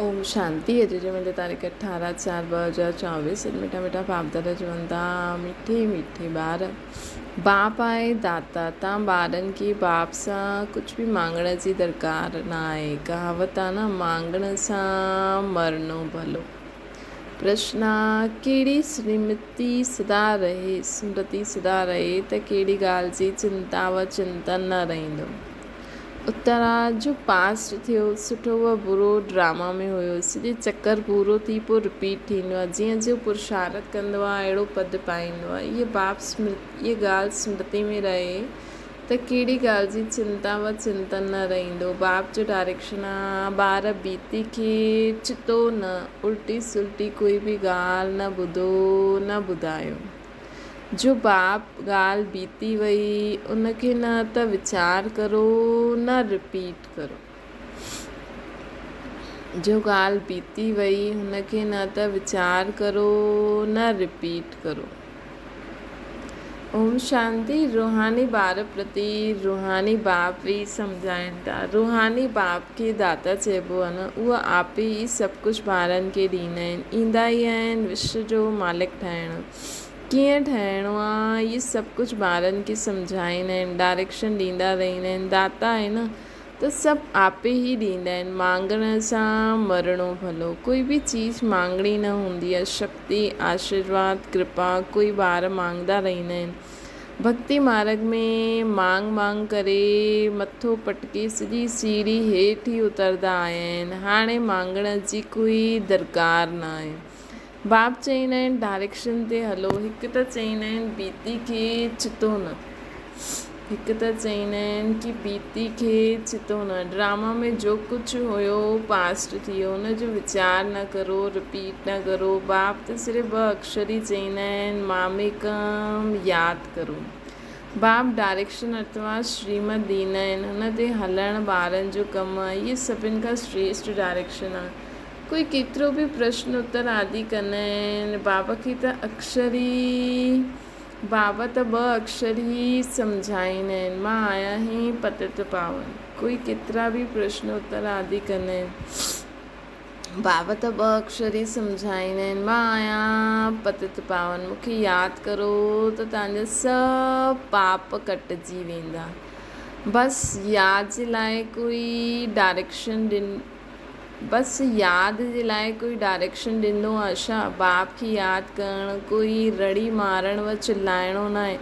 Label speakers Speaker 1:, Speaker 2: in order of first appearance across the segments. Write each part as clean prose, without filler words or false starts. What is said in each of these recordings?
Speaker 1: اوم شانتي اڄ جي منهنجي تاريخ 18 4 2024 سڄ مٺا مٺا باپدادا چون ٿا مٺي مٺي ٻار باپ آهي داتا تان ٻارن کي باپ سان ڪجھ به مانگڻ جي درڪار نه آهي ڪهاوت آ نه مانگڻ سان مرڻو ڀلو پرشن آ ڪهڙي سرمتي سدا رهي سمرتي سدا رهي ته ڪهڙي ڳالهه جي چنتا و چنتن نه رهندو. اترا جو پاسٽ ٿيو سٺو و برو ڊراما ۾ هيو سڄي چڪر پورو ٿي پوء رپيٽ ٿيندو آهي جيئن جو پرشارت ڪندو آهي اهڙو پد پائيندو آهي اهي باپ اهي ڳالهه سمرتي ۾ رهي ته ڪهڙي ڳالهه جي چنتا و چنتن نه رهندو باپ جو ڊائريڪشن آ ٻار بيتي کي چتو نه الٽي سلٽي ڪوئي به ڳالهه نه ٻڌو نه ٻڌايو. جو باپ ڳالهه بيتي وئي ان کي نه ته ويچار ڪرو نه رپيٽ ڪرو. جو ڳالهه بيتي وئي هن کي نه ته ويچار ڪرو نه رپيٽ ڪرو. اوم شانتي روحاني ٻار پرتي روحاني باپ ئي سمجهائين ٿا. روحاني باپ کي داتا چئبو آهي نه اهو آپ ئي سڀ ڪجهه ٻارن کي ڏيندا آهن ايندا ئي آهن وشو جو مالڪ ٺاهڻ ڪيئن ٺاهڻو آ اهي سڀ ڪجهه ٻارن کي سمجهائيندا آهن ڊائريڪشن ڏيندا رهندا آهن داتا آهي نه ته سڀ آپي ئي ڏيندا آهن مانگڻ سان مرڻو ڀلو ڪوئي به چيز مانگڻي نه هوندي آ شڪتي آشيرواد ڪرپا ڪوئي ٻار مانگدا رهندا آهن ڀڳتي مارڳ ۾ مانگ مانگ ڪري مٿو پٽڪي سڄي سيڙهي هيٺ ئي اتردا آيا آهن هاڻي مانگڻ جي ڪوئي درڪار نه آهي. باپ چئيندا آهن ڊائريڪشن تي هلو، هڪ ته چئيندا آهن بيتي کي چتو نه، هڪ ته چئيندا آهن ڪي بيتي کي چتو نه، ڊراما ۾ جو ڪجهه هيو پاسٽ ٿي ويو ان جو ويچار نه ڪرو، رپيٽ نه ڪرو، باپ ته صرف ٻه اکشر ئي چئيندا آهن ماميڪم ياد ڪرو. باپ ڊائريڪشن اٿوا شريمت ڏيندا آهن ان تي هلڻ ٻارن جو ڪم آهي، هيء سڀن کان شريشٽ ڊائريڪشن آهي. ڪوئي ڪيترو به پرشن اتر آدي ڪندا آهن، بابا کي ته اڪشر ئي بابا ته ٻه اڪشر ئي سمجهائيندا آهن، مان آهيان ئي پتت پاون. ڪوئي ڪيترا به پرشن اتر آدي ڪندا آهن، بابا ته ٻه اڪشر ئي سمجهائيندا آهن، مان آهيان پتت پاون، مون کي ياد ڪرو ته توهان جا سڀ پاپ ڪٽجي ويندا. بس ياد جي لاء ڪوئي ڊائريڪشن ڏن. بس ياد جي لاء ڪوئي ڊائريڪشن ڏيندو آ ڇا؟ باپ کي ياد ڪرڻ ڪوئي رڙي مارڻ و چلائڻو ناهي.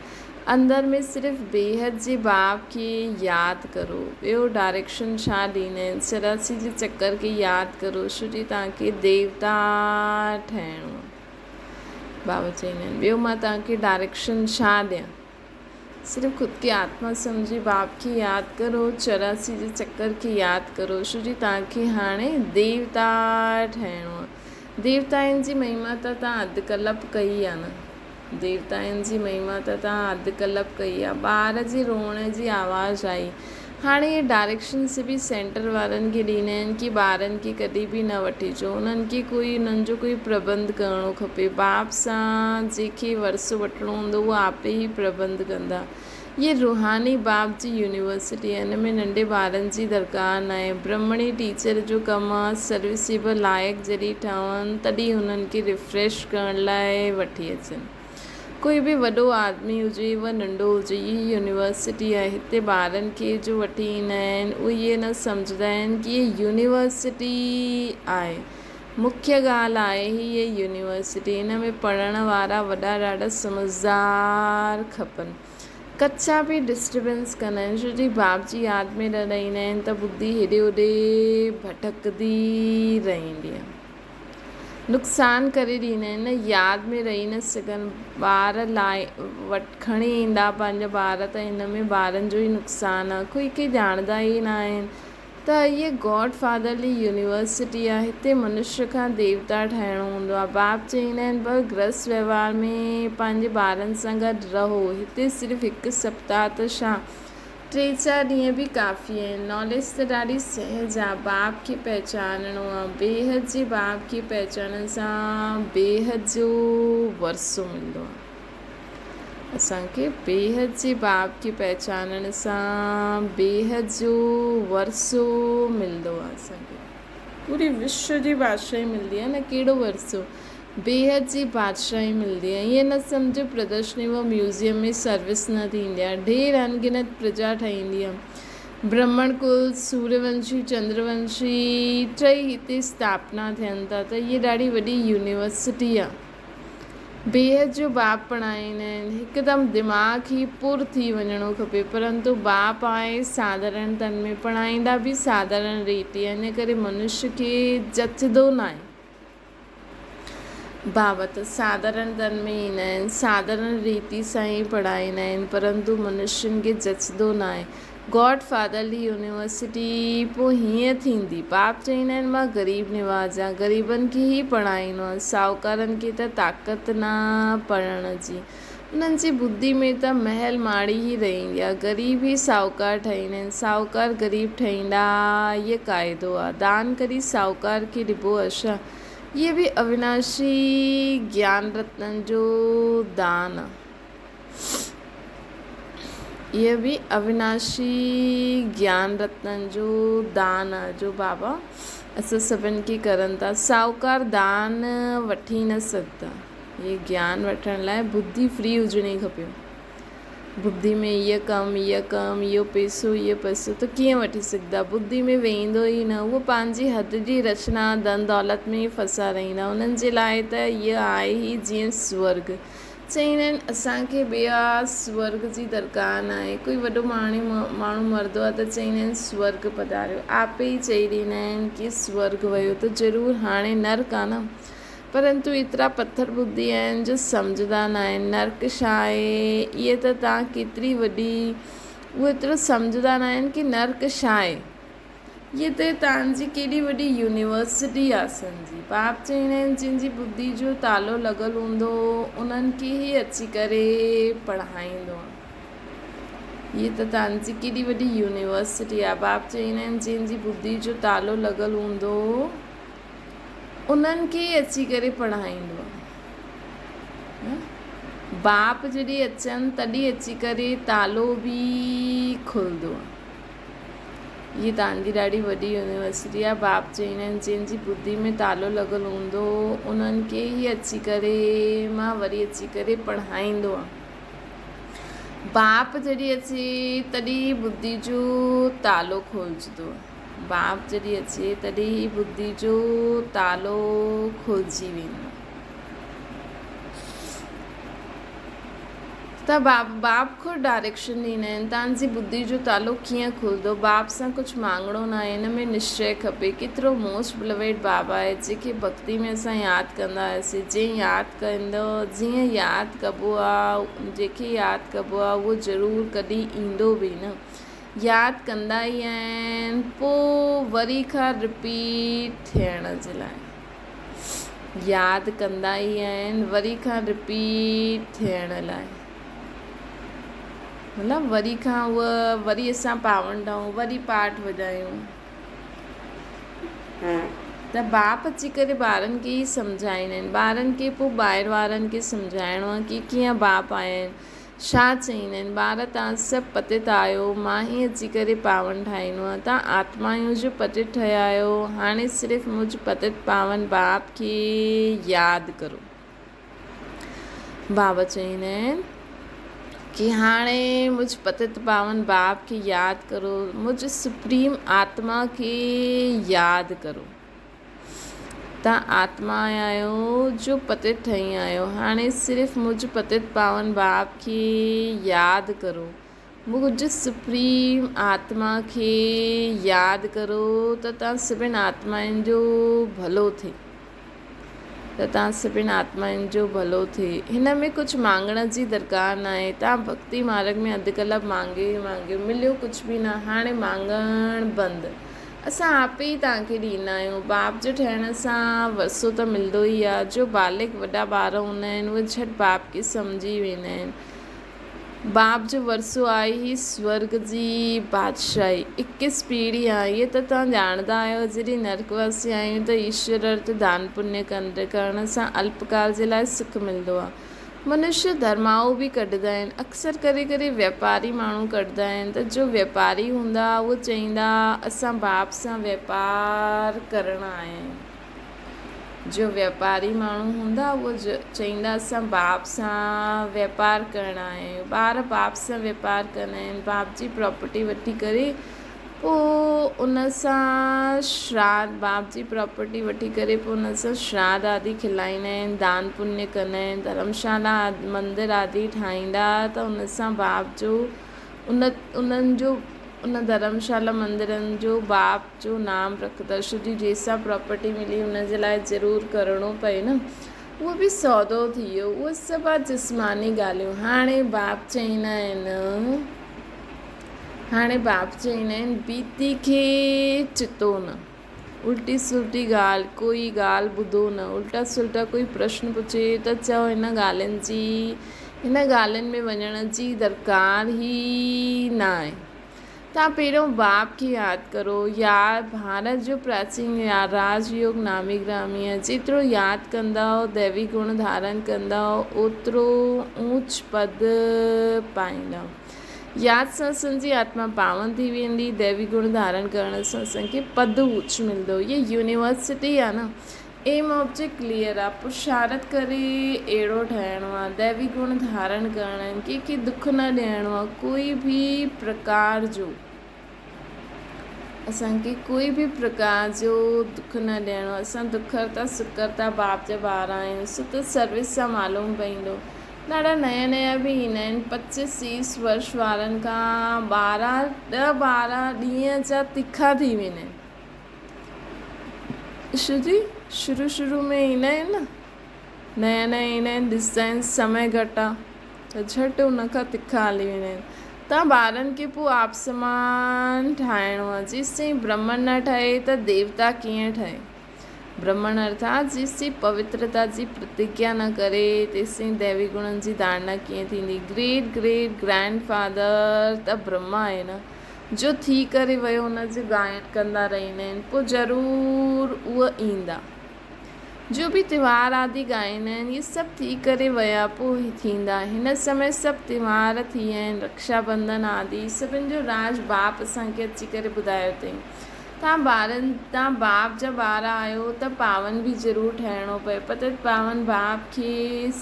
Speaker 1: اندر ۾ صرف بيحد جي باپ کي ياد ڪرو. ٻيو ڊائريڪشن ڇا ڏيندا آهن؟ 84 جي چڪر کي ياد ڪرو ڇو جي توهان کي ديوتا ٺهڻو آ. بابا چئيندا آهن ٻيو مان توهان کي ڊائريڪشن ڇا ڏيان؟ صرف خود کي آتما سمجهي باپ کي ياد ڪرو، 84 جي چڪر کي ياد ڪرو، ڇو جي توهان کي هاڻي ديوتا ٺهڻو آهي. ديوتائن جي مهما ته توهان اڌ ڪلپ ڪئي آهي نه. ديوتائن جي مهما ته توهان اڌ ڪلپ ڪئي آهي. ٻار جي روئڻ جي آواز آئي. هاڻي اهي ڊائريڪشن سبي سينٽر وارن کي ڏيندا آهن ڪي ٻارن کي ڪڏهن به نه وٺي اچو انهن کي ڪوئي انهن جو ڪوئي پربنڌ ڪرڻو کپي باپ سان جنهن کي ورثو وٺڻو هوندو اهو آپي ئي پربنڌ ڪندا اهي روحاني باپ جي يونيورسٽي آهي ان ۾ ننڍي ٻارن جي درڪار ناهي برهمڻي ٽيچر جو ڪم آهي سروسيبل لائق جڏهن ٺهن تڏهن انهن کي ريفريش ڪرڻ لاء وٺي اچن. ڪوئي به وڏو آدمي هجي و ننڍو هجي هي يونيورسٽي آهي هتي ٻارن کي جو وٺي ايندا آهن اهي اهي نه سمجهندا آهن ڪي هي يونيورسٽي آهي مکيه ڳالهه آهي هي هي يونيورسٽي هن ۾ پڙهڻ وارا وڏا ڏاڍا سمجهدار کپن ڪچا به ڊسٽربنس ڪندا آهن ڇو جي باپ جي ياد ۾ نه رهندا آهن ته ٻڌي هيڏي هوڏي ڀٽڪندي رهندي آهي. نقصان ڪري ڏيندا آهن نه ياد ۾ رهي نه سگهن ٻار لاء وٽ کڻي ايندا پنهنجا ٻار ته هن ۾ ٻارن جو ئي نقصان آهي ڪوئي ڪي ڄاڻندا ئي نه آهن ته هيء گاڊ فادرلي يونيورسٽي آهي هتي منشي کان ديوتا ٺاهڻو هوندو آهي باپ چئيندا آهن پر گرهست وهنوار ۾ پنهنجي ٻارن سان گڏ رهو هتي صرف هڪ سپتاهه ته ڇا ٽي چار ڏينهن به ڪافي آهن. ناليج ته ڏاڍي سهج آ. باپ کي پهچانڻو آ. بيحد جي باپ کي پهچانڻ سان بيحد جو ورثو ملندو آ. اسان کي بيحد جي باپ کي پهچانڻ سان بيحد جو ورثو ملندو آ اسان کي. پوري وشو جي بادشاهي ملندي آهي نه ڪهڙو ورثو؟ بيحد جي بادشاهي ملندي آهي. ائين نه سمجهو پردرشني و ميوزيم ۾ سروس نه ٿيندي آهي. ڍير انگنت پرجا ٺهيندي آهي. برهمڻ ڪل، سوريه ونشي، چندر ونشي ٽئي هتي اسٿاپنا ٿين ٿا ته هيء ڏاڍي وڏي يونيورسٽي آهي. بيحد جو باپ پڙهائيندا آهن. هڪدم دماغ ئي پر ٿي وڃڻو کپي. پرنتو باپ آهي ساڌارڻ تن ۾ پڙهائيندا به ساڌارڻ ريتي ان ڪري منش کي جچندو ناهي. بابا ته ساڌارڻ تن ۾ ايندا آهن، ساڌارڻ ريتي سان ئي پڙهائيندا آهن، پرنتو منشين کي جچندو ناهي. گاڊ فادرلي يونيورسٽي پوء هيئن ٿيندي. باپ چئيندا آهن مان غريب نواز آهيان، غريبن کي ئي پڙهائيندو آهيان، ساهوڪارن کي ته طاقت نه پڙهڻ جي. انهن جي ٻڌي ۾ ته محل ماڙي ئي رهندي آهي. غريب ئي ساهوڪار ٺهيندا آهن، ساهوڪار غريب ٺهيندا، هيء قاعدو آهي. دان ڪري ساهوڪار کي ڏبو آهي ڇا؟ هيء به اويناشي گيان رتنن جو دان آهي. اهو به اويناشي گيان رتنن جو دان آهي جو بابا اسان سڀن کي ڪرن ٿا. ساهوڪار دان وٺي نه سگهندا. هي گيان وٺڻ لاء ٻڌي فري هجڻي کپي. ٻڌي ۾ هيء ڪم، هيء ڪم، اهو پئسو، اهو پئسو ته ڪيئن وٺي سگهندا؟ ٻڌي ۾ ويهندو ئي نه. اهو پنهنجي حد جي رچنا ڌن دولت ۾ ئي ڦسا رهندا. انهن جي لاء ته هيء آهي ئي جيئن سورڳ. چئيندا آهن اسان کي ٻيا سورڳ جي درڪار ناهي. ڪوئي وڏو ماڻهو مرندو آهي ته چئيندا آهن سورڳ پڌاريو. آپي ئي چئي ڏيندا آهن ڪي سورڳ ويو ته ضرور هاڻي نرڪ آ نه. پرنتو ايترا پٿر ٻڌي آهن جو سمجهندا ناهن نرڪ ڇا آهي. اهي ته تان ڪيتري وڏي اهي ايترو سمجهندا ناهن ڪي نرڪ ڇا آهي. هيء ته تان جي ڪيڏي وڏي يونيورسٽي آ سمجهي. باپ چئيندا آهن جن جي ٻڌي جو تالو لڳل هوندو هو انهن کي ئي اچي ڪري پڙهائيندو آ. هيء ته تان جي ڪيڏي وڏي يونيورسٽي آ. باپ چئيندا آهن جن جي ٻڌي جو تالو لڳل هوندو هو انهن کي ئي اچي ڪري پڙهائيندو آ. باپ جڏهن اچن تڏهن اچي ڪري تالو به کلندو آ. هيء تان جي ڏاڍي وڏي يونيورسٽي آهي. باپ چئيندا آهن جن جي ٻڌي ۾ تالو لڳل هوندو هو انهن کي ئي اچي ڪري مان وري اچي ڪري پڙهائيندو آهيان. باپ جڏهن اچي تڏهن ئي ٻڌي جو تالو کولجندو آهي. باپ جڏهن اچي تڏهن ئي ٻڌي جو تالو کولجي ويندو آهي. ته باپ خود ڊائريڪشن ڏيندا آهن تان جي ٻڌي جو تالو ڪيئن کلندو باپ سان ڪجهه مانگڻو ناهي هن ۾ نشچي کپي ڪيترو موسٽ بلويڊ بابا آهي جنهن کي ڀڳتي ۾ اسان ياد ڪندا هياسين جنهن ياد ڪندو جيئن ياد ڪبو آ جنهن کي ياد ڪبو آ اهو ضرور ڪڏهن ايندو به نه ياد ڪندا ئي آهن پو وري کان رپيٽ ٿيڻ جي لاء. ياد ڪندا ئي آهن وري کان رپيٽ ٿيڻ لاء مطلب وري کان اها وري اسان پاون ٺاهيون وري پاٺ وڄايون ته باپ اچي ڪري ٻارن کي ئي سمجهائيندا آهن ٻارن کي پوء ٻاهر وارن کي سمجهائڻو آهي ڪي ڪيئن باپ آيا آهن ڇا چئيندا آهن، ٻار توهان سڀ پتيت آهيو، مان ئي اچي ڪري پاون ٺاهيندو آهيان، توهان آتمائون جو پتيت ٺهيا آهيو، هاڻي صرف مجهه پتيت پاون باپ کي ياد ڪرو. بابا چئيندا آهن ڪي هاڻي مجهه پتيت پاون باپ کي ياد ڪرو، مجهه سپريم آتما کي ياد ڪرو. تان آتما آهيو جو پتيت ٺهي آهيو، هاڻي صرف مجهه پتيت پاون باپ کي ياد ڪرو، مجهه سپريم آتما کي ياد ڪرو ته تان سڀن آتمائن جو ڀلو ٿئي، ته تان سڀن آتمائن جو ڀلو ٿئي. هن ۾ ڪجهه مانگڻ جي درڪار ناهي، تان ڀڳتي مارڳ ۾ اڌ ڪلپ مانگيو ئي مانگيو، مليو ڪجهه به نه، هاڻي مانگڻ بند. اسان آپي ئي توهان کي ڏيندا آهيون. باپ جي ٺهڻ سان ورثو ته ملندو ئي آهي. جو بالغ وڏا ٻار هوندا آهن، اهي جهٽ باپ کي سمجهي ويندا آهن. باپ جو ورثو آهي ئي سورڳ جي بادشاهي. اڪيس پيڙهي آهي. اهي ته توهان ڄاڻندا آهيو. جڏهن نرڪ واسي آهيون ته ايشور ارٿ دان پڃ ڪرڻ سان الپڪال جي لاء سک ملندو آهي. منشيه ڌرمائو به ڪڍندا آهن. اڪثر ڪري ڪري ويپاري ماڻهو ڪڍندا آهن ته جو ويپاري هوندا اهو چئيندا اسان باپ سان ويپار ڪرڻ آيا آهيون. جو ويپاري ماڻهو هوندا اهو چئيندا اسان باپ سان ويپار ڪرڻ آيا آهيون. ٻار باپ سان ويپار ڪندا آهن. باپ جي پراپرٽي وٺي ڪري پوء ان سان شراڌ، باپ جي پراپرٽي وٺي ڪري پوء ان سان شراڌ آدي کلائيندا آهن، دان پڃ ڪندا آهن، ڌرمشالا مندر آدي ٺاهيندا ته ان سان باپ جو ان انهن جو ان ڌرمشالا مندرن جو باپ جو نام رکندا ڇو جي جنهن سان پراپرٽي ملي ان جي لاء ضرور ڪرڻو پئي نه اهو به سودو ٿي ويو اهو سڀ آهي جسماني ڳالهيون هاڻي باپ چئيندا آهن. هاڻي باپ چئيندا آهن، بيتي کي چتو نه، الٽي سلٽي ڳالهه، ڪوئي ڳالهه ٻڌو نه، الٽا سلٽا ڪوئي پرشن پڇي ته چئو هن ڳالهين جي، هن ڳالهين ۾ وڃڻ جي درڪار ئي ناهي. توهان پهريون باپ کي ياد ڪرو. يار ڀارت جو پراچين راج يوگ نامي گرامي آهي. جيترو ياد ڪندؤ، ديوي گڻ ڌارڻ ڪندؤ، اوترو اوچ پد پائيندؤ. ياد سان اسان جي آتما پاون ٿي ويندي، ديوي گڻ ڌارڻ ڪرڻ سان اسان کي پد اوچ ملندو. هيء يونيورسٽي آ نه، ايم آبجيڪٽ ڪليئر آ، پرشارٿ ڪري اهڙو ٺهڻو آ، ديوي گڻ ڌارڻ ڪرڻا آهن، ڪنهن کي دک نه ڏيڻو آ، ڪوئي به پرڪار جو اسان کي ڪوئي به پرڪار جو دک نه ڏيڻو آ، اسان دکرتا سکرتا باپ جا ٻار آهيون، سو ته سروس سان معلوم پئيندو. ڏاڍا نيا نيا به ايندا آهن، پچيس ٽيس ورش وارن کان ٻارهن ڏهه ٻارهن ڏينهن جا تکا ٿي ويندا آهن. شو جي شروع شروع ۾ ايندا آهن نه نيا نيا ايندا آهن ڏسندا آهن سمي گهٽ آهي ته جهٽ ان کان تکا هلي ويندا آهن. تان ٻارن کي پوء آپ سمان ٺاهڻو آهي، جيستائين برهمڻ نه ٺهي ته ديوتا ڪيئن ٺهي؟ برهمڻ ارٿات جيستائين پوترتا جي پرتگيا نه ڪري، تيستائين ديوي گڻن جي ڌارڻا ڪيئن ٿيندي؟ گريٽ گريٽ گرينڊ فادر ته برهما آهي نه، جو ٿي ڪري ويو ان جو ڳائڻ ڪندا رهندا آهن، پوء ضرور اهي ايندا. جو به تهوار آدي ڳائيندا آهن، اهي سڀ ٿي ڪري ويا پوء ٿيندا. هن سمي سڀ تهوار ٿي ويا آهن، رڪشا بنڌن آدي، سڀن جو راز باپ اسان کي اچي ڪري ٻڌايو اٿئي. توهان ٻارن توهان باپ جا ٻار آهيو ته پاون به ضرور ٺهڻو پئي پتت پاون باپ کي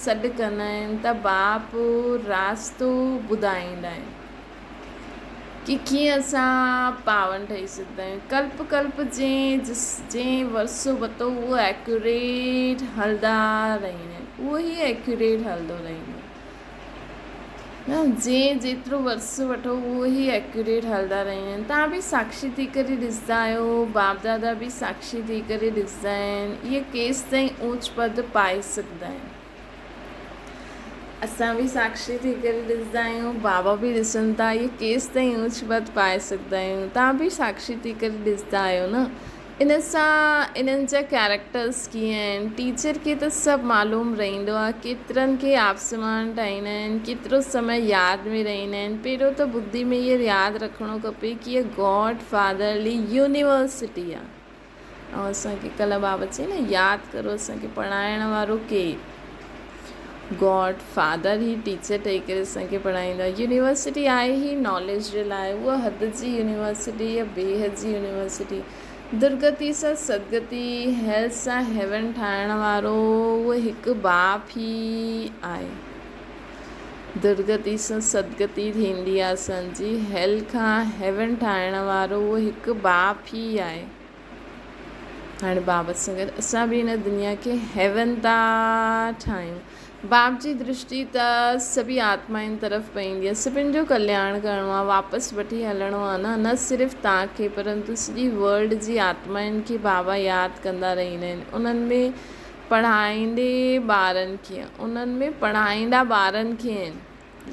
Speaker 1: سڏ ڪندا آهن ته باپ راستو ٻڌائيندا آهن ڪي ڪيئن اسان پاون ٺهي سگهندا آهيون ڪلپ ڪلپ جنهن جس جنهن ورثو ورتو اهو ايڪيوريٽ هلندا رهندا آهن اهو ئي ايڪيوريٽ هلندو رهندو نه جنهن جيترو ورثو وٺو اهو ئي ايڪيوريٽ هلندا رهيا آهن. توهان به ساکشي ٿي ڪري ڏسندا آهيو، باپ دادا به ساکشي ٿي ڪري ڏسندا آهن، اهي ڪيستائين اوچ پد پائي سگهندا آهن. اسان به ساکشي ٿي ڪري ڏسندا آهيون، بابا به ڏسن ٿا، اهي ڪيستائين اوچ پد پائي سگهندا آهيون. توهان به ساکشي ٿي ڪري ڏسندا آهيو نه. ان سان انهن جا ڪيريڪٽرس ڪيئن آهن. ٽيچر کي ته سڀ معلوم رهندو آهي ڪيترن کي آپسمان ٺاهيندا آهن ڪيترو سمي ياد ۾ رهندا آهن پهريون ته ٻڌي ۾ اهو ياد رکڻو کپي ڪي اها گاڊ فادرلي يونيورسٽي آهي ۽ اسان کي ڪلهه بابا چئي نه ياد ڪرو اسان کي پڙهائڻ وارو ڪير گاڊ فادر هي ٽيچر ٺهي ڪري اسان کي پڙهائيندو آهي يونيورسٽي آهي هي ناليج جي لاء اها حد جي يونيورسٽي يا بي حد جي يونيورسٽي درگتي سان سدگتي هيل سان هيون ٺاهڻ وارو اهو هڪ باپ ئي آهي درگتي سان سدگتي ٿيندي آهي اسان جي هيل کان هيون ٺاهڻ وارو اهو هڪ باپ ئي آهي هاڻي بابت سان گڏ اسان به هن دنيا کي هيون ٿا ٺاهيون. باب جي درشٽي ته سڀئي آتمائن طرف پئيندي آهي. سڀن جو ڪلياڻ ڪرڻو آهي، واپس وٺي هلڻو آهي نه، نه صرف توهان کي پرنتو سڄي ورلڊ جي آتمائن کي بابا ياد ڪندا رهندا آهن. انهن ۾ پڙهائيندي ٻارن کي، انهن ۾ پڙهائيندا ٻارن کي آهن.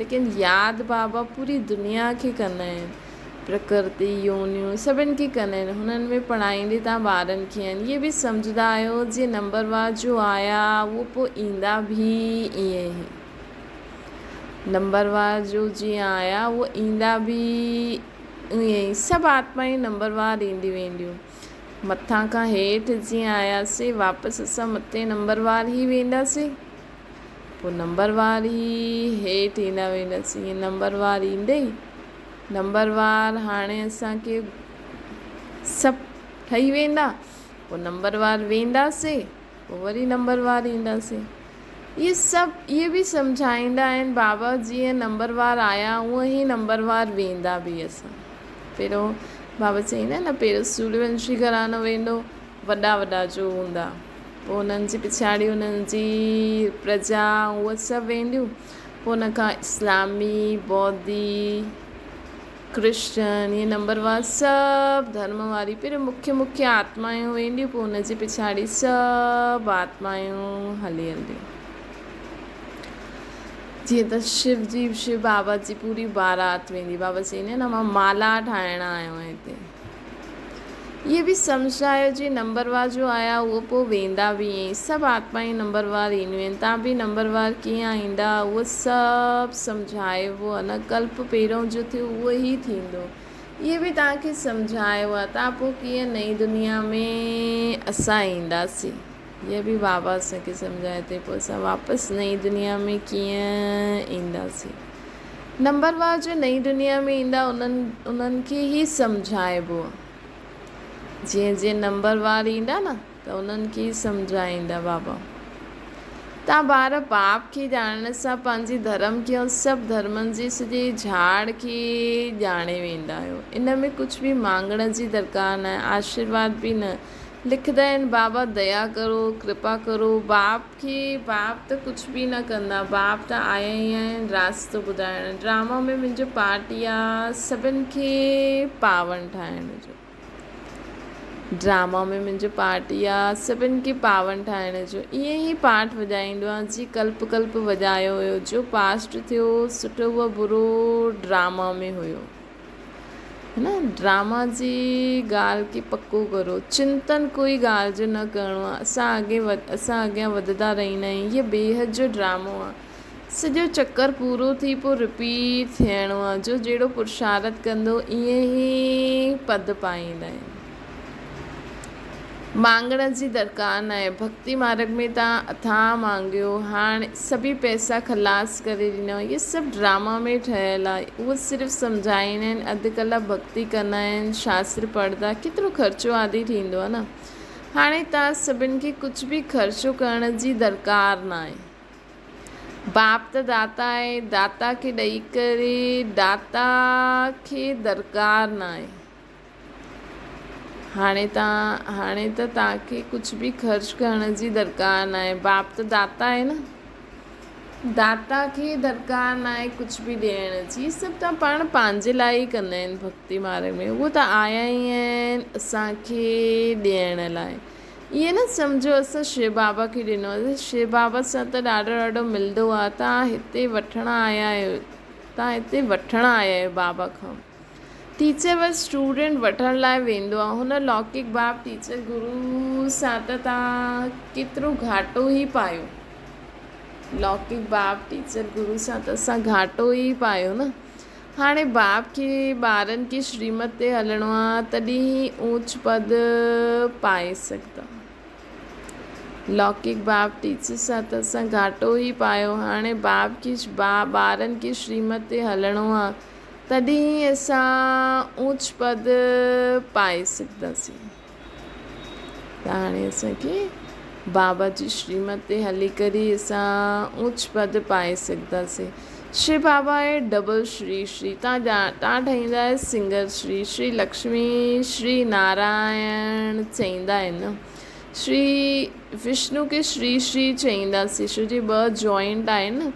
Speaker 1: ليڪن ياد بابا پوري دنيا کي ڪندا آهن، پرڪرتي، يونيون سڀن کي ڪندا آهن، هنن ۾ پڙهائيندي تان ٻارن کي آهن، اهي به سمجهندا آهيو جيئن نمبر وار جو آيا اهو پوء ايندا به ائين ئي، نمبر وار جو جيئن آيا اهو ايندا به ائين ئي، سڀ آتمائون نمبر وار اينديون وينديون، مٿان کان هيٺ جيئن آياسين واپس اسان مٿي نمبر وار ئي وينداسين. پوء نمبر وار ئي هيٺ ايندا وينداسين. ائين نمبر وار ايندي ئي نمبر وار هاڻي اسان کي سڀ ٺهي ويندا. پوء نمبر وار وينداسين، پوء وري نمبر وار اينداسين. اهي سڀ اهي به سمجهائيندا آهن بابا جيئن نمبر وار آيا اونئن ئي نمبر وار ويندا به اسان. پهريون بابا چئيندا آهن نه پهريون سوريونشي گهراڻو ويندو وڏا وڏا جو هوندا پوء انهن جي پڇاڙي انهن جي پرجا اهي سڀ وينديون پوء ان کان اسلامي بوڌي ڪرسچن اهي نمبر وار سڀ ڌرم واري پهريون مکيه مکيه آتمايون وينديون پوء ان جي پڇاڙي سڀ آتمايون هلي هلنديون جيئن ته شو جي شو بابا جي پوري بارات ويندي بابا چئيندا آهن نه مان مالا ٺاهڻ آيو آهيان هتي اهي به سمجهايو جي نمبر وار جو آيا اهو پوء ويندا به ائين ئي سڀ آتمائون نمبر وار اينديون آهن تان به نمبر وار ڪيئن ايندا اهو سڀ سمجهائبو آهي نه ڪلپ پهريون جو ٿيو اهو ئي ٿيندو اهي به توهان کي سمجهايو آهي تان پوء ڪيئن نئين دنيا ۾ اسان اينداسين اهي به بابا اسان کي سمجهائي ٿي پوء اسان واپس نئين دنيا ۾ ڪيئن اينداسين نمبر وار جو نئين دنيا ۾ ايندا انهن انهن کي ئي سمجهائبو جيئن جيئن نمبر وار ايندا نه ته انهن کي ئي سمجهائيندا بابا تان ٻار باپ کي ڄاڻڻ سان پنهنجي ڌرم کي ۽ سڀ ڌرمن جي سڄي جھاڙ کي ڄاڻي ويندا آهيو ان ۾ ڪجهه به مانگڻ جي درڪار ناهي آشيرواد به نه لکندا آهن بابا ديا ڪرو ڪرپا ڪرو باپ کي باپ ته ڪجهه به نه ڪندا باپ ته آيا ئي آهن راستو ٻڌائڻ ڊراما ۾ منهنجو پارٽ ئي آ سڀن کي پاون ٺاهڻ جو ڊراما ۾ منهنجو پارٽ ئي آ سڀن کي پاون ٺاهڻ جو ائين ئي پارٽ وڄائيندو آ جي ڪلپ ڪلپ وڄايو هيو جو پاسٽ ٿيو سٺو و برو ڊراما ۾ هيو نه ڊراما جي ڳالهه کي پڪو ڪرو چنتن ڪوئي ڳالهه جو نه ڪرڻو آهي اسان اڳي اسان اڳيان وڌندا رهندا آهيون هيء بيحد جو ڊرامو آهي سڄو چڪر پورو ٿي پوء رپيٽ ٿيڻو آهي جو جهڙو پرشارت ڪندو ائين ئي پد پائيندا آهن مانگڻ جي درڪار ناهي. ڀڳتي مارڳ ۾ تان اٿاهه مانگيو، هاڻ سڀيئي پئسا خلاص ڪري ڏنو. اهي سڀ ڊراما ۾ ٺهيل آهي. اهو صرف سمجهائيندا آهن، اڌ ڪلاڪ ڀڳتي ڪندا آهن، شاستر پڙهندا، ڪيترو خرچو آدي ٿيندو آهي نه. هاڻي تان سڀن کي ڪجهه به خرچو ڪرڻ جي درڪار ناهي. باپ ته داتا آهي، داتا کي ڏئي ڪري داتا کي درڪار ناهي. هاڻي تان هاڻي ته توهان کي ڪجهه به خرچ ڪرڻ جي درڪار ناهي. باپ ته داتا آهي نه. داتا کي درڪار ناهي ڪجهه به ڏيڻ جي. سڀ ته پاڻ پنهنجي لاء ئي ڪندا آهن ڀڳتي مارڳ ۾. اهو ته آيا ئي آهن اسان کي ڏيڻ لاء. ائين نه سمجهو اسان شو بابا کي ڏنو. شو بابا سان ته ڏاڍو ڏاڍو ملندو آهي. توهان هتي وٺڻ آيا آهيو. توهان هتي وٺڻ آيا آهيو بابا کان. ٽيچر وٽ اسٽوڊنٽ وٺڻ لاء ويندو آهي. هن لوڪڪ باب ٽيچر گرو سان ته توهان ڪيترو گهاٽو ئي پايو. لوڪڪ باب ٽيچر گرو سان ته اسان گهاٽو ئي پايو نه. هاڻي باب کي ٻارن کي شريمت تي هلڻو آهي تڏهن ئي اوچ پد پائي سگهندا. لوڪڪ باب ٽيچر سان ته اسان گهاٽو ئي پايو. هاڻي باب کي ٻارن کي شريمت تي هلڻو آهي. تڏهن ئي اسان اوچ پد پائي سگهنداسين. ته هاڻي اسان کي بابا جي شريمت تي هلي ڪري اسان اوچ پد پائي سگهنداسين. شري بابا آهي ڊبل شري شري تان تان ٺهيندا آهي سنگل شري شري لڪشمي شري نارائڻ چئيندا آهن نه شري وشنو کي شري شري چئينداسين ڇو جي ٻه جوائنٽ آهن نه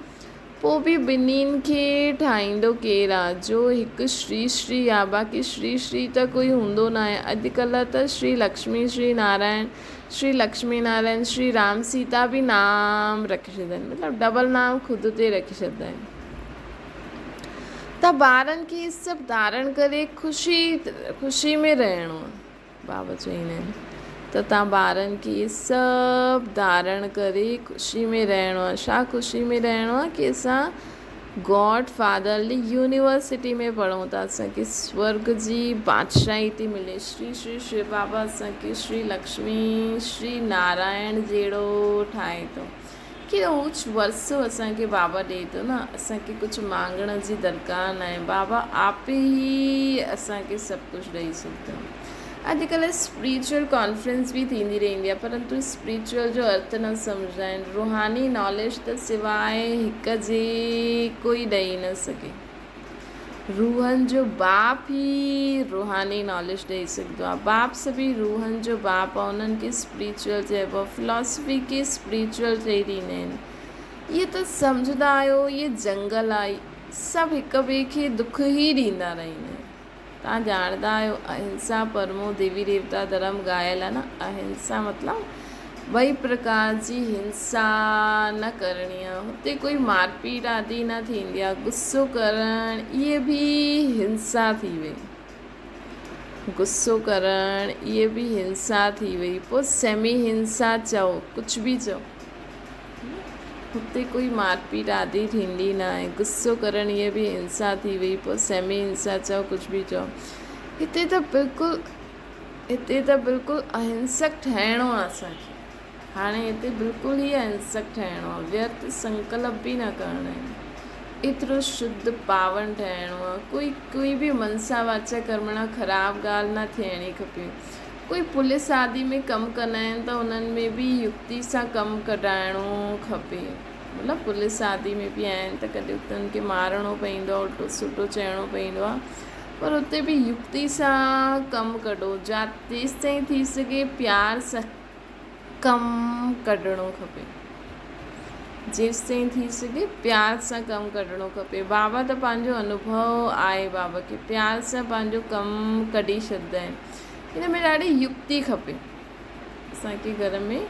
Speaker 1: پوء به ٻنهين کي ٺاهيندو ڪير آ، جو هڪ شري شري آ، باقي شري شري ته ڪوئي هوندو ناهي. اڄ ڪلهه ته شري لڪشمي، شري نارائڻ، شري لڪشمي نارائڻ، شري رام سيتا به نام رکي ڇڏيندا آهن. مطلب ڊبل نام خود تي رکي ڇڏيندا آهن. ته ٻارن کي هي سڀ ڌارڻ ڪري خوشي خوشي ۾ رهڻو آ. بابا چئيندا آهن ته توهان ٻارن کي اهي سڀ ڌارڻ ڪري خوشي ۾ رهڻو آهي. ڇا خوشي ۾ رهڻو آهي ڪي اسان گاڊ فادرلي يونيورسٽي ۾ پڙهون ٿا اسان کي سورگ جي بادشاهي ٿي ملي شري شري شو بابا اسان کي شري لڪشمي شري نارائڻ جهڙو ٺاهي ٿو. ڪهڙو اوچ ورثو اسان کي بابا ڏئي ٿو نه، اسان کي ڪجهه مانگڻ جي درڪار ناهي، بابا آپ ئي اسان کي سڀ ڪجهه ڏئي ڇڏيندو. اڄڪلهه اسپريچوئل ڪانفرنس به ٿيندي رهندي آهي پرنتو اسپريچوئل جو ارٿ نه سمجهندا آهن. روحاني ناليج ته سواء هڪ جي ڪوئي ڏئي نه سگهي. روحن جو باپ ئي روحاني ناليج ڏئي سگهندو آهي. باپ سڀئي روحن جو باپ آهي انهن کي اسپريچوئل چئبو آهي. فلاسفي کي اسپريچوئل چئي ڏيندا آهن. اهي ته سمجهندا آهيو اهي جنگل آهي سڀ هڪ ٻئي کي دک ئي ڏيندا رهندا آهن. توهان ڄاڻندا آهيو اهنسا پرمو ديوي ديوتا ڌرم ڳايل آهي نه اهنسا مطلب ٻئي پرڪار جي هنسا نه ڪرڻي آهي هتي ڪوئي مارپيٽ آدي نه ٿيندي آهي غصو ڪرڻ اهي به هنسا ٿي وئي غصو ڪرڻ اهي به هنسا ٿي وئي پوء سيمي هنسا چئو ڪجهه به چئو هتي ڪوئي مارپيٽ آدي ٿيندي ناهي. غصو ڪرڻ اهي به هنسا ٿي وئي. پوء سيمي هنسا چئو ڪجهه به چئو. هتي ته بلڪل هتي ته بلڪل اهنسڪ ٺهڻو آهي اسان کي. هاڻي هتي بلڪل ئي اهنسڪ ٺهڻو آهي. ويرٿ سنڪلپ به نه ڪرڻا آهن. ايترو شڌ پاون ٺهڻو آهي. ڪوئي ڪوئي به منسا واچا ڪرمڻا خراب ڳالهه نه ٿيڻي کپي. ڪوئي پوليس آدي ۾ ڪم ڪندا آهن ته انهن ۾ به يڪتي سان ڪم ڪڍائڻو کپي. مطلب پوليس آدي ۾ به آهن ته ڪڏهن اتي انهن کي مارڻو پوندو آهي الٽو سلٽو چئڻو پوندو آهي پر اتي به يڪتي سان ڪم ڪڍو جا تيستائين ٿي سگهي پيار سان ڪم ڪڍڻو کپي. جيستائين ٿي سگهي پيار سان ڪم ڪڍڻو کپي. بابا ته پنهنجو انوڀو آهي بابا کي پيار سان پنهنجو ڪم ڪڍي ڇڏندا آهن. ان ۾ ڏاڍي يڪتي کپي. اسان کي گهر ۾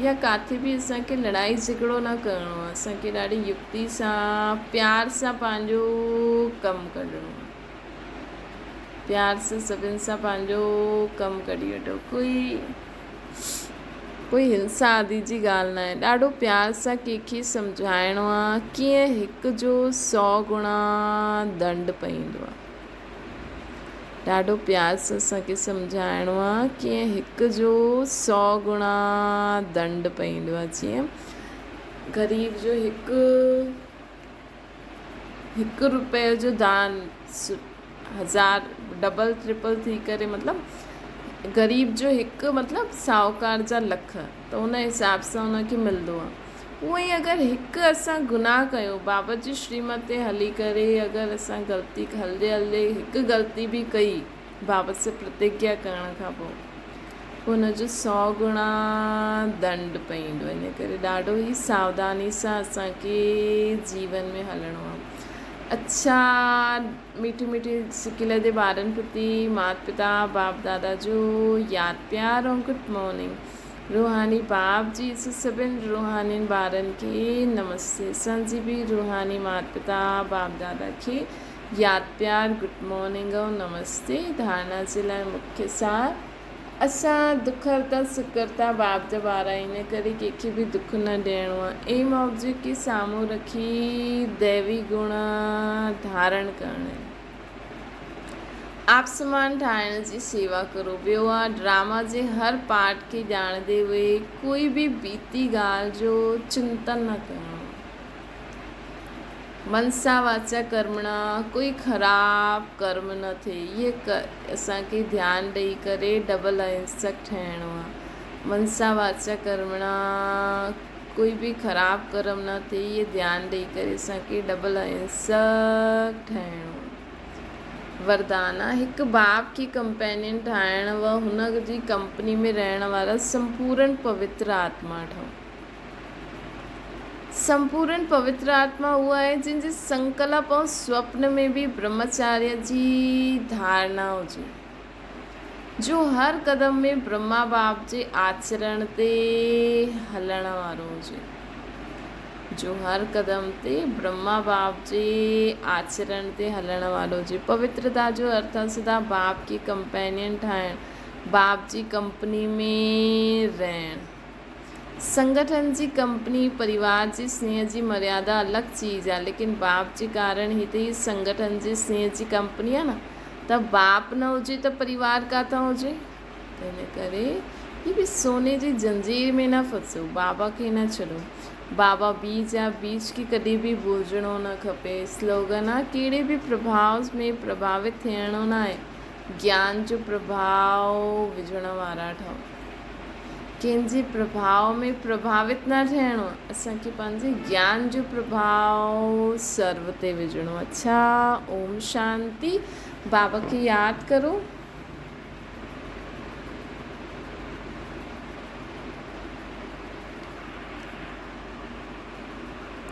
Speaker 1: يا ڪاٿي به اسان کي لڙائي جهڳڙو نه ڪرڻو آهي. اسان کي ڏاڍي يڪتي سان پيار سان پنهنجو ڪم ڪڍڻو آهي. پيار سان سڀن سان پنهنجو ڪم ڪڍي وٺو. ڪوئي ڪوئي هنسا آدي جي ڳالهه ناهي. ڏاڍو پيار سان ڪنهن کي سمجهائڻو آ، ڪيئن هڪ جو سئو گڻا ڏنڊ پئيندو آ. ڏاڍو پيار سان اسان کي سمجهائڻو آ، ڪيئن هڪ جو سئو گڻا ڏنڊ پئيندو آ. جيئن غريب جو هڪ هڪ روپئي جو دان هزار ڊبل ٽرپل ٿي ڪري مطلب غريب جو هڪ مطلب ساهوڪار جا لک ته ان حساب سان ان کي ملندو آهي اونئن ئي اگر هڪ اسان گناهه ڪيو بابا جي شريمت تي هلي ڪري اگر اسان غلطي هلندي هلندي هڪ غلطي به ڪئي بابا سان پرتگيا ڪرڻ کان پوء ان جو سئو گڻا دنڊ پئيندو ان ڪري ڏاڍو ئي ساوڌاني سان اسان کي جيون ۾ هلڻو آهي اڇا ميٺي ميٺي سڪيل جي ٻارن پرتي مات پتا باپ دادا جو ياد پيار ۽ گڊ مارننگ روحاني باپ جي سڀن روحانين ٻارن کي نمستي اسان جي به روحاني مات پتا باپ دادا کي ياد پيار گڊ مارننگ ۽ نمستي ڌارڻا جي لاء مکيه سار اسان دکرتا سکرتا باپ جا ٻار آهيون ان ڪري ڪنهن کي به دک نه ڏيڻو آهي ايم آبجيڪٽ کي سامهون رکي ديوي گڻ ڌارڻ ڪرڻا آهن آپ سمان ٺاهڻ جي سيوا ڪرو ٻيو آهي ڊراما جي هر پارٽ کي ڄاڻندي هئي ڪوئي به بيتي ڳالهه جو چنتن نه ڪرڻو منسا واچا ڪرمڻا ڪوئي خراب ڪرم نه ٿئي اهي اسان کي ڌيان ڏئي ڪري ڊبل اهنسڪ ٺهڻو آ منسا واچا ڪرمڻا ڪوئي به خراب ڪرم نه ٿئي اهي ڌيان ڏئي ڪري اسان کي ڊبل اهنسڪ ٺهڻو آ وردان آ هڪ باپ کي ڪمپينين ٺاهڻ و هن جي ڪمپني ۾ رهڻ وارا سمپورن پوتر آتما ٺهو. سمپورن پوتر آتما اها آهي جنهن جي سنڪلپ ۽ سوپن ۾ به برهمچاريه جي ڌارڻا هجي، جو هر قدم ۾ برهما باپ جي آچرڻ تي هلڻ وارو هجي، جو هر قدم تي برهما باپ جي آچرڻ تي هلڻ وارو هجي. پوترتا جو ارٿ آهي سدا باپ کي ڪمپينين ٺاهڻ، باپ جي ڪمپني ۾ رهڻ. سنگٺن جي ڪمپني، پريوار جي سنيهه جي مريادا الڳ چيز آ، ليڪن باپ جي ڪارڻ هي ته هي سنگٺن جي سنيهه جي ڪمپني آ نه ته باپ نه هجي ته پريوار ڪاٿان هجي؟ تنهن ڪري هي به سوني جي زنجير ۾ نه ڦسو، بابا کي نه ڇڏو. بابا بيج آ، بيج کي ڪڏهن به ڀلجڻو نه کپي. سلوگن آ، ڪهڙي به پرڀاء ۾ پرڀاوت ٿيڻو ناهي، گيان جو پرڀاء وجهڻ وارا ٺهو. ڪنهن جي پرڀاء ۾ پرڀاوت نه ٿيڻو، اسان کي پنهنجي گيان جو پرڀاء سرو تي وجهڻو. اڇا اوم شانتي. بابا کي ياد ڪرو.